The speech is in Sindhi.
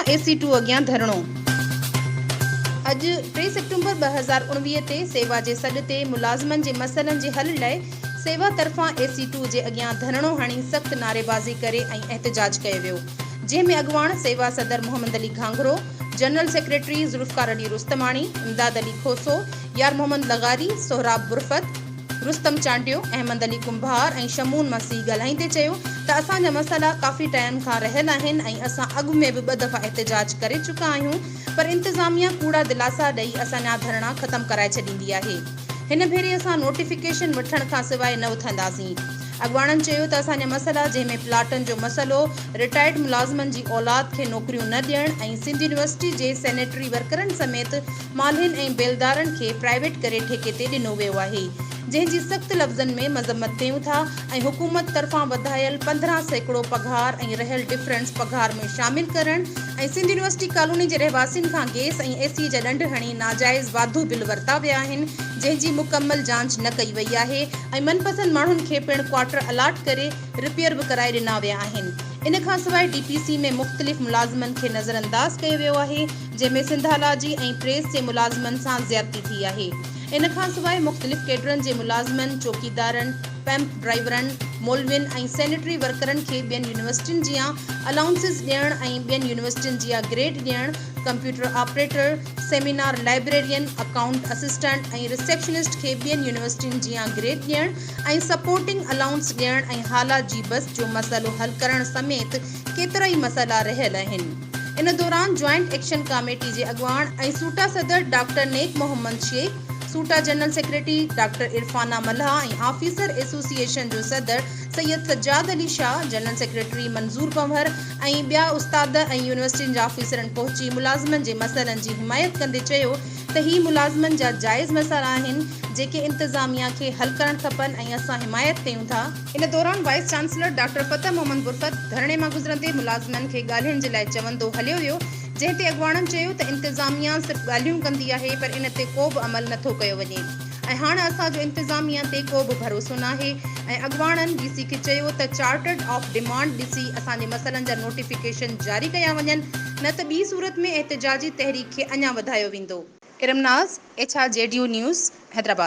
طرفان اي سي ٽو اڳيان ڌرڻو. اڄ ٽي سيپٽمبر 2019 تي سيوا جي سڏ تي ملازمن جي مسئلن جي حل لاء سيوا طرفان اي سي ٽو جي اڳيان ڌرڻو هڻي سخت نعريبازي ڪري ۽ احتجاج ڪيو ويو جنهن ۾ اڳواڻ سيوا صدر محمد علي گهانگهرو، جنرل سيڪريٽري ذوالفقار علي رستماڻي، امداد علي کوسو، يار محمد لغاري، سهراب برفت، رستم چانڊيو، احمد علي ڪنڀار ۽ شمون مسيح ڳالهائيندي چيو ته اسان جا مسئلا ڪافي ٽائيم کان رهيل آهن ۽ اسان اڳ ۾ به ٻه دفعا احتجاج ڪري چڪا آهيون پر انتظاميا ڪوڙا دلاسا ڏئي اسان جا ڌرڻا ختم ڪرائي ڇڏيندي آهي هن ڀيري اسان نوٽيفڪيشن وٺڻ کان سواء نه اٿنداسين. اڳواڻن چيو ته اسان جا مسئلا جنهن ۾ پلاٽن جو مسئلو، رٽائرڊ ملازمن جي اولاد کي نوڪريون نه ڏيڻ ۽ سنڌ يونيورسٽي جي سينيٽري ورڪرن سميت مالهين ۽ بيلدارن کي پرائيويٽ ڪري ٺيڪي تي ڏنو ويو آهي جنهن جي سخت لفظن ۾ مذمت ڪيون ٿا ۽ حڪومت طرفان وڌايل 15% پگهار ۽ رهيل ڊفرنس پگهار ۾ شامل ڪرڻ ۽ سنڌ يونيورسٽي ڪالوني جي رهواسين کان گيس ۽ اي سي جا ڏنڊ هڻي ناجائز واڌو بل ورتا ويا آهن جنهن جي مڪمل جانچ نه ڪئي وئي آهي ۽ من پسند ماڻهن کي پڻ ڪوارٽر الاٽ ڪري رپيئر به ڪرائي ڏنا ويا آهن ان کانسواء ڊي پي سي ۾ مختلف ملازمن کي نظرانداز ڪيو ويو آهي جنهن ۾ سنڌالاجي ۽ پريس جي ملازمن سان زيادتي ٿي آهي. ان کانسواء مختلف ڪيڊرن جي ملازمن، چوڪيدارن، پمپ ڊرائيورن، مولوين ۽ سينيٽري ورڪرن کي ٻين يونيورسٽين جيان الائونسز ڏيڻ ۽ ٻين يونيورسٽين جيان گريڊ ڏيڻ، computer operator, seminar librarian, account assistant ۽ receptionist کي ٻين يونيورسٽين جيان گريڊ ڏيڻ ۽ سپورٽنگ الائونس ڏيڻ ۽ هالا جي بس جو مسئلو حل ڪرڻ سميت ڪيترائي مسئلا رهيل آهن. ان دوران جوائنٽ ايڪشن ڪاميٽي جي اڳواڻ ۽ سوٽا صدر doctor Nek Muhammad Shaikh, SUTA general secretary doctor Irfana Mallah ۽ officer association جو صدر سيد سجاد علي شاهه، جنرل سيڪريٽري منظور پنهور ۽ ٻيا استاد ۽ يونيورسٽين جا آفيسرن پهچي ملازمن جي مسئلن جي حمايت ڪندي چيو ته هي ملازمن جا جائز مسئلا آهن جيڪي انتظاميا کي حل ڪرڻ کپن ۽ اسان حمايت ڪيون ٿا. ان دوران vice chancellor doctor Fateh Muhammad Burfat ڌرڻي مان گذرندي ملازمن کي ڳالهين جي لاء چوندو هليو ويو جنهن تي اڳواڻن چيو ته انتظاميا صرف ڳالهيون ڪندي آهي پر ان تي ڪو به عمل نٿو ڪيو وڃي ۽ هاڻ اسان جو انتظاميا تي ڪو به ڀروسو ناهي ۽ اڳواڻن وي سي کي چيو ته چارٽرڊ آف ڊيمانڊ ڏسي اسان جي مسئلن جا نوٽيفڪيشن جاري ڪيا وڃن نه ته ٻي صورت ۾ احتجاجي تحريڪ کي اڃا وڌايو ويندو. Iram Naz, H R G D news, Hyderabad.